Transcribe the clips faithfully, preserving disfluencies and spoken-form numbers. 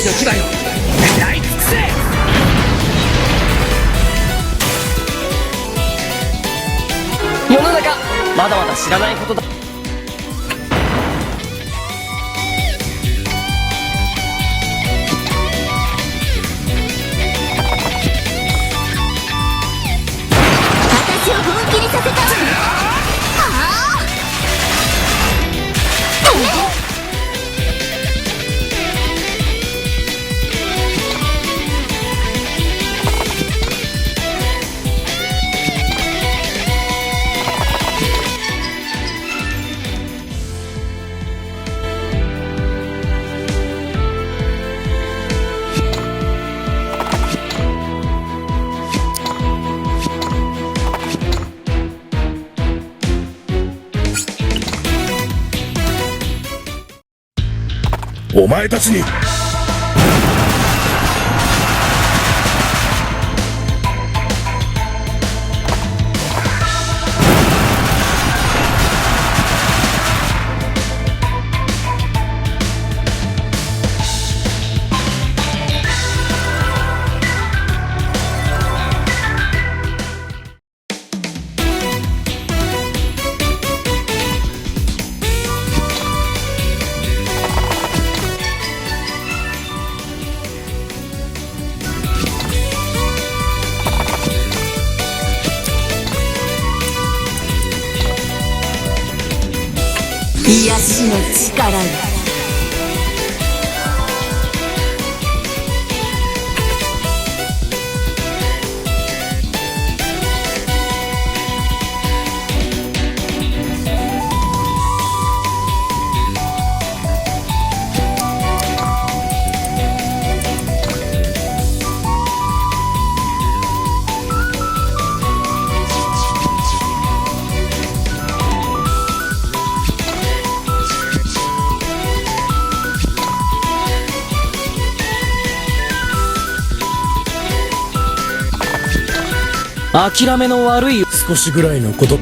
の牙よ、食らい尽くせ。世の中、まだまだ知らないことだ。 私を本気にさせたわね。ああ。お前たちに。 癒しの力よ。 諦めの悪い。少しぐらいのこと。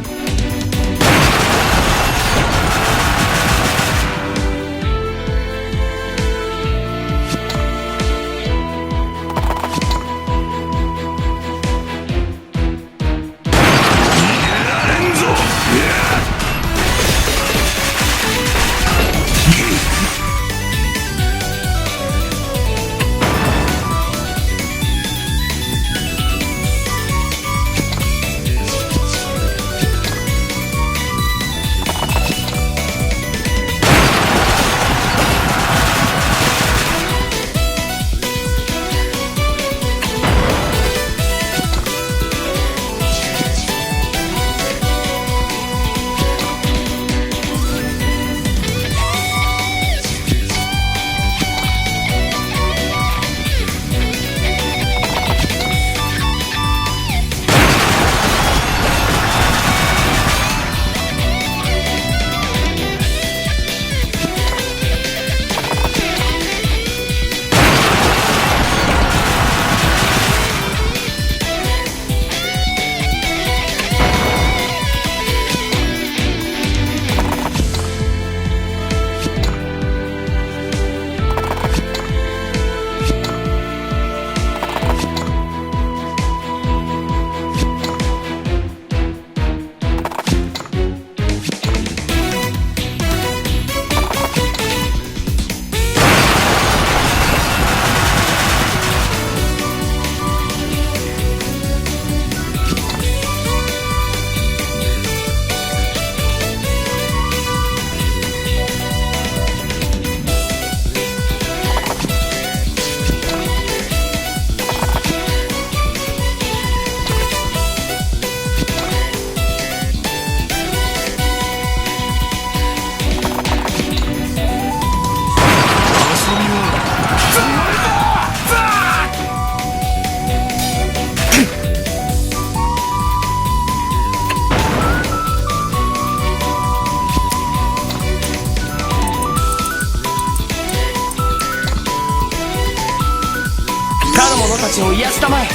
他の者たちを癒したまえ。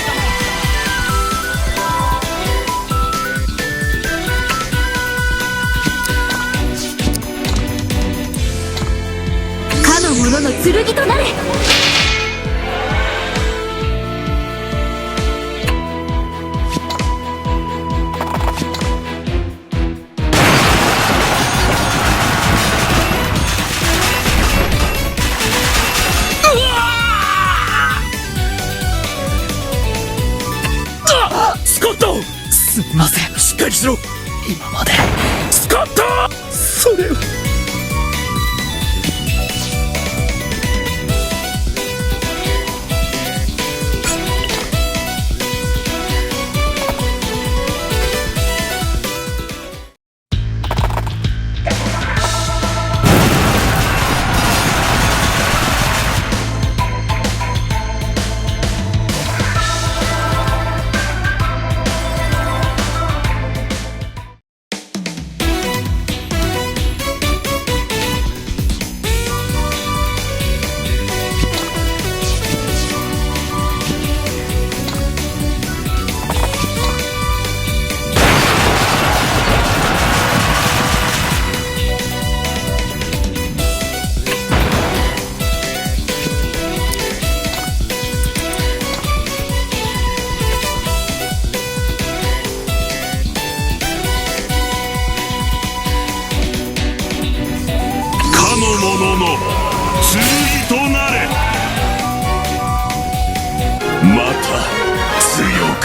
かの者の剣となれ。今まで使った。それを。かの者の剣となれ。また強く。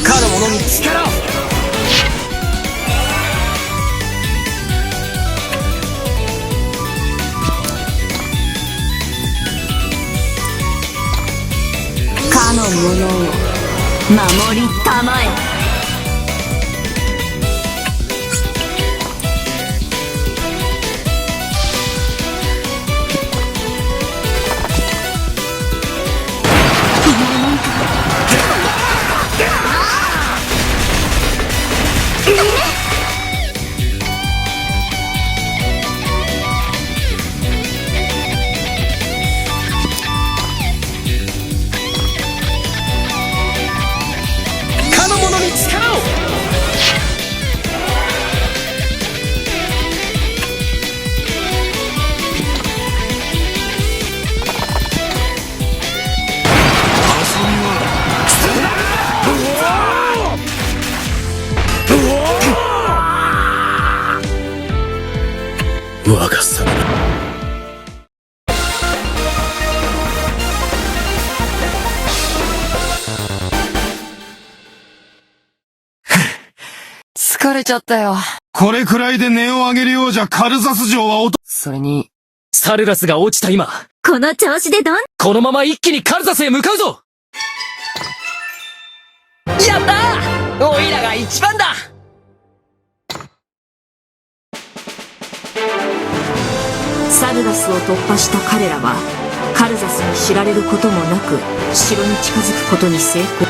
かの者に力を。かの者を守りたまえ。かの者に力を。遊びは。我がさ。疲れちゃったよ。これくらいで音を上げるようじゃ、カルサス城は落と、それに、サルラスが落ちた今、この調子でどん、このまま一気にカルサスへ向かうぞ。やったー！おいらが一番だ！サルラスを突破した彼らは、カルサスに知られることもなく、城に近づくことに成功。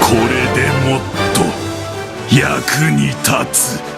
これでもっと役に立つ。